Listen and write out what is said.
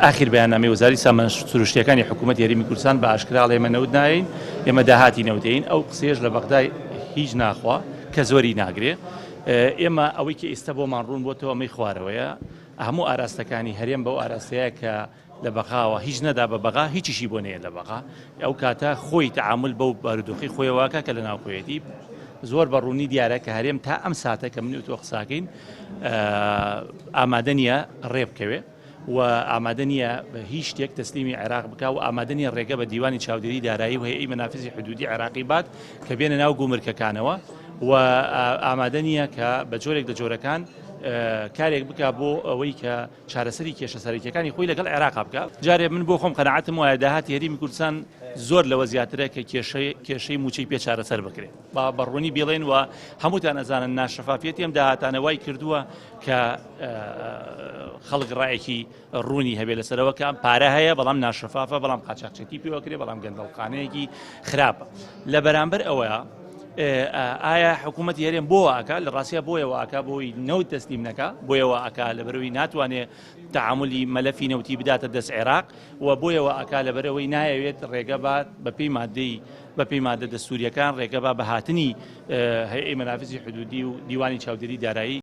ئاخیر بەیاننامەی وەزارەتی سامانە سروشتییەکانی حکوومەتی هەرێمی کوردستان بە ئاشکرا ئەڵێ ئێمە نەوت نایەین، ئێمە داهاتی نەوت دێین، ئەو قسەیەش لە بەغدا هیچ ناخوا کە زۆری ناگرێ. ئێمە ئەوەی کە ئێستا بۆمان ڕوون بۆتەوە ئەمەی خوارەوەیە، هەموو ئاراستەکانی هەرێم بەو ئاراستەیە کە لە بەغاوە هیچ نەدا بە بەغا هیچیشی بۆ نەیە لە بەغا ئەو کاتە خۆی تەعامول بەو بارودۆخی خۆیەوە ئەکا کە لە ناوخۆیەتی. زۆر بە ڕوونی دیارە کە هەرێم تا ئەم ساتە کە من و تۆ قساکەین ئامادە نییە ڕێ بکەوێ. و ئامادە نییە هیچ شتێک تەسلیمی عێراق بکا و ئامادە نییە ڕێگە بە دیوانی چاودێری دارایی و هەیئەی مەنافزی حدودی عێراقی بات کە بێنە ناو گومرکەکانەوە و ئامادە نییە کە بە جۆرێک لە جۆرەکان کارێک بکا بۆ ئەوەی کە چارەسەری کێشە سەرەکیەکانی خۆی لەگەڵ عێراقا بکا. جارێ من بۆ خۆم قەناعەتم وایە داهاتی هەرێمی کوردستان زۆر لەوە زیاترە کە کێشەی مووچەی پێ چارەسەر بکرێ. با بە ڕوونی بیڵێین و هەمووتان ئەزانن ناشەفافیەتی ئەم داهاتانە وای کردووە کە خەڵک ڕایەکی ڕوونی هەبێ لەسەرەوە کە ئەم پارە هەیە بەڵام ناشەفافە بەڵام قاچاقچێتی پێوەکرێ بەڵام گەندەڵخانەیەکی خراپە لە بەرامبەر ئەوەیە ئایا حکوومەتی هەرێم بۆ ئاکا لە ڕاستە بۆیەوە ئاکا بۆی نەوت تەسلیم نەکا بۆیەوە ئاکا لە بەرەوەی ناتوانێ تعاملی مەلەفی نەوتی بداتە دەست عێراق و بۆیەوە ئاکا لە بەرەوەی نایەوێت ڕێگە بات بەپێی مادەی بەپێی مادە دەستوریەکان ڕێگە با بە هاتنی هەیئەی مەنافزی حدودی و دیوانی چاودێری دارایی.